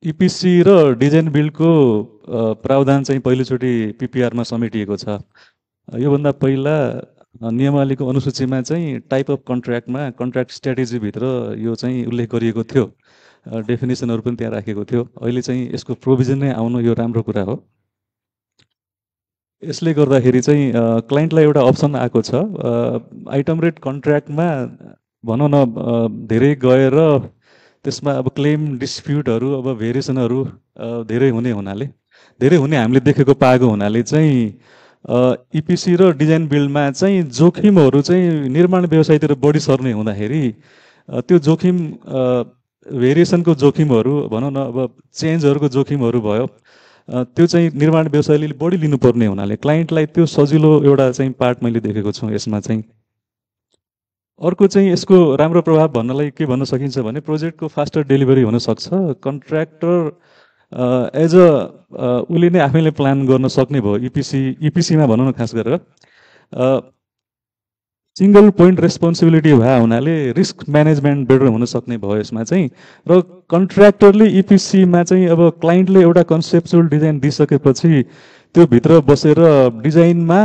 इपिसी र डिजाइन बिल्डको प्रावधान चाहिँ पहिलोचोटि पिपिआरमा समेटिएको छ। योभन्दा पहिला नियमावलीको अनुसूचीमा चाहिँ टाइप अफ कन्ट्र्याक्टमा कन्ट्र्याक्ट स्ट्राटेजीभित्र यो चाहिँ उल्लेख गरिएको थियो, डेफिनेसनहरू पनि त्यहाँ राखेको थियो। अहिले चाहिँ यसको प्रोभिजन नै आउनु यो राम्रो कुरा हो। यसले गर्दाखेरि चाहिँ क्लाइन्टलाई एउटा अप्सन आएको छ, आइटम रेट कन्ट्र्याक्टमा भनौँ न धेरै गएर त्यसमा अब क्लेम डिस्प्युटहरू अब भेरिएसनहरू धेरै हुने हामीले देखेको पाएको हुनाले चाहिँ इपिसी र डिजाइन बिल्डमा चाहिँ जोखिमहरू चाहिँ निर्माण व्यवसायतिर बढी सर्ने हुँदाखेरि त्यो जोखिम भेरिएसनको जोखिमहरू भनौँ न अब चेन्जहरूको जोखिमहरू भयो, त्यो चाहिँ निर्माण व्यवसायले बढी लिनुपर्ने हुनाले क्लाइन्टलाई त्यो सजिलो एउटा चाहिँ पार्ट मैले देखेको छु यसमा चाहिँ। अर्को चाहिँ यसको राम्रो प्रभाव भन्नलाई के भन्न सकिन्छ भने प्रोजेक्टको फास्टर डेलिभरी हुनसक्छ। कन्ट्र्याक्टर एज उसले नै आफैले प्लान गर्न सक्ने भयो। इपिसीमा भनौँ न खास गरेर सिङ्गल पोइन्ट रेस्पोन्सिबिलिटी भए हुनाले रिस्क म्यानेजमेन्ट बेटर हुन सक्ने भयो यसमा चाहिँ। र कन्ट्र्याक्टरले इपिसीमा चाहिँ अब क्लाइन्टले एउटा कन्सेप्चुअल डिजाइन दिइसकेपछि त्यो भित्र बसेर डिजाइनमा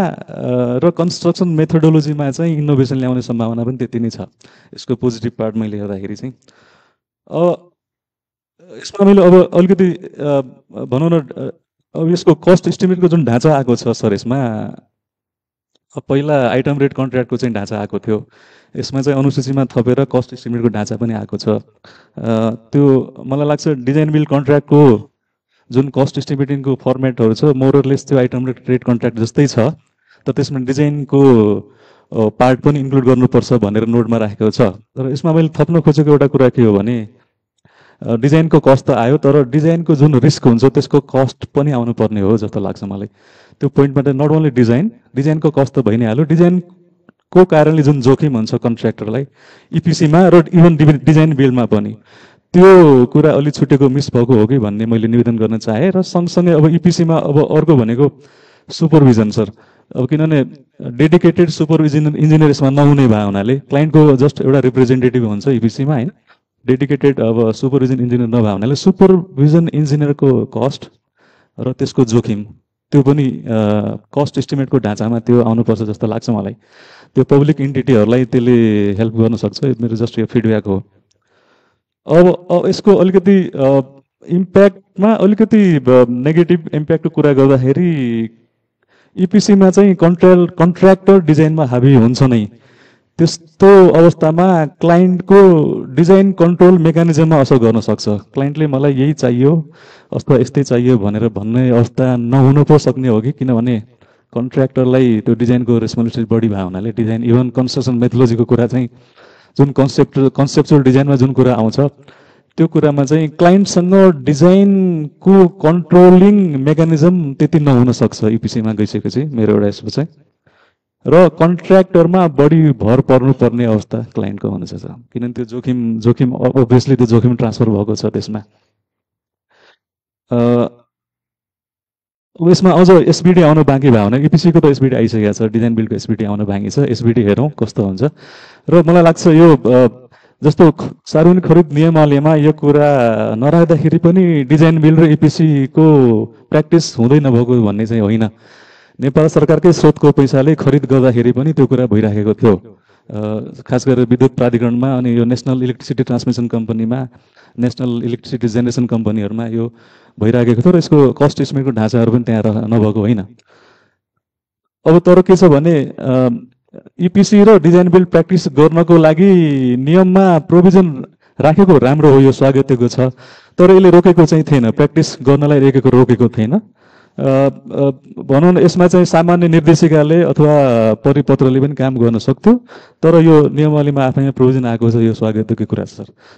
र कन्स्ट्रक्सन मेथोडोलोजीमा चाहिँ इनोभेसन ल्याउने सम्भावना पनि त्यति नै छ। यसको पोजिटिभ पार्ट मैले हेर्दाखेरि चाहिँ यसमा मैले अब अलिकति भनौँ न अब यसको कस्ट इस्टिमेटको जुन ढाँचा आएको छ सर, यसमा पहिला आइटम रेट कन्ट्र्याक्टको चाहिँ ढाँचा आएको थियो, यसमा चाहिँ अनुसूचीमा थपेर कस्ट इस्टिमेटको ढाँचा पनि आएको छ। त्यो मलाई लाग्छ डिजाइन बिल्ड कन्ट्र्याक्टको जुन कस्ट इस्टिमेटिङको फर्मेटहरू छ मोरलेस त्यो आइटम रेट कन्ट्र्याक्ट जस्तै छ, तर त्यसमा डिजाइनको पार्ट पनि इन्क्लुड गर्नुपर्छ भनेर नोटमा राखेको छ। तर यसमा मैले थप्न खोजेको एउटा कुरा के हो भने डिजाइनको कस्ट त आयो, तर डिजाइनको जुन रिस्क हुन्छ त्यसको कस्ट पनि आउनुपर्ने हो जस्तो लाग्छ मलाई। त्यो पोइन्टमा त नट ओन्ली डिजाइनको कस्ट त भइ नै हाल्यो, डिजाइनको कारणले जुन जोखिम हुन्छ कन्ट्र्याक्टरलाई इपिसीमा र इभन डिजाइन बिल्डमा पनि त्यो कुरा अलि छुटेको मिस भएको हो कि भन्ने मैले निवेदन गर्न चाहेँ। र सँगसँगै अब इपिसीमा अब अर्को भनेको सुपरभिजन सर, अब किनभने डेडिकेटेड सुपरभिजन इन्जिनियर यसमा नहुने भए हुनाले क्लाइन्टको जस्ट एउटा रिप्रेजेन्टेटिभ हुन्छ इपिसीमा होइन, डेडिकेटेड अब सुपरभिजन इन्जिनियर नभए हुनाले सुपरभिजन इन्जिनियरको कस्ट र त्यसको जोखिम त्यो पनि कस्ट इस्टिमेटको ढाँचामा त्यो आउनुपर्छ जस्तो लाग्छ मलाई। त्यो पब्लिक इन्टिटीहरूलाई त्यसले हेल्प गर्न सक्छ, मेरो जस्ट यो फिडब्याक हो। अब यसको अलिकति इम्प्याक्टमा अलिकति नेगेटिभ इम्प्याक्टको कुरा गर्दाखेरि इपिसीमा चाहिँ कन्ट्र्याक्टर डिजाइनमा हाबी हुन्छ नै, त्यस्तो अवस्थामा क्लाइन्टको डिजाइन कन्ट्रोल मेकानिजममा असर गर्न सक्छ। क्लाइन्टले मलाई यही चाहियो अथवा यस्तै चाहियो भनेर भन्ने अवस्था नहुनु पो सक्ने हो कि, किनभने कन्ट्र्याक्टरलाई त्यो डिजाइनको रेस्पोन्सिबिलिटी बढी भए हुनाले डिजाइन इभन कन्स्ट्रक्सन मेथोलोजीको कुरा चाहिँ जुन कन्सेप्चुअल डिजाइनमा जुन कुरा आउँछ त्यो कुरामा चाहिँ क्लाइन्टसँग डिजाइनको कन्ट्रोलिङ मेकानिजम त्यति नहुन सक्छ इपिसीमा गइसकेपछि, मेरो एउटा यसो चाहिँ। र कन्ट्र्याक्टरमा बढी भर पर्नुपर्ने अवस्था क्लाइन्टको हुनेछ, किनभने त्यो जोखिम अभियसली त्यो जोखिम ट्रान्सफर भएको छ त्यसमा। यसमा अझ एसबिडी आउन बाँकी भयो भने इपिसीको त एसबिडी आइसकेको छ, डिजाइन बिल्डको एसबिडी आउन बाँकी छ, एसबिडी हेरौँ कस्तो हुन्छ। र मलाई लाग्छ यो जस्तो सार्वजनिक खरिद नियमावलीमा यो कुरा नराख्दाखेरि पनि डिजाइन बिल्ड र इपिसीको प्र्याक्टिस हुँदै नभएको भन्ने चाहिँ होइन। नेपाल सरकारकै स्रोतको पैसाले खरिद गर्दाखेरि पनि त्यो कुरा भइराखेको थियो, खास गरेर विद्युत प्राधिकरणमा अनि यो नेसनल इलेक्ट्रिसिटी ट्रान्समिसन कम्पनीमा, नेसनल इलेक्ट्रिसिटी जेनेरेसन कम्पनीहरूमा यो भइराखेको थियो र यसको कस्ट इस्टिमेटको ढाँचाहरू पनि त्यहाँ नभएको होइन। अब तर के छ भने इपिसी र डिजाइन बिल्ड प्र्याक्टिस गर्नको लागि नियममा प्रोभिजन राखेको राम्रो हो, यो स्वागतको छ, तर यसले रोकेको चाहिँ थिएन, प्र्याक्टिस गर्नलाई रोकेको थिएन। भनौँ न यसमा चाहिँ सामान्य निर्देशिकाले अथवा परिपत्रले पनि काम गर्न सक्थ्यो, तर यो नियमावलीमा आफैमा प्रोभिजन आएको छ, यो स्वागतको कुरा छ सर।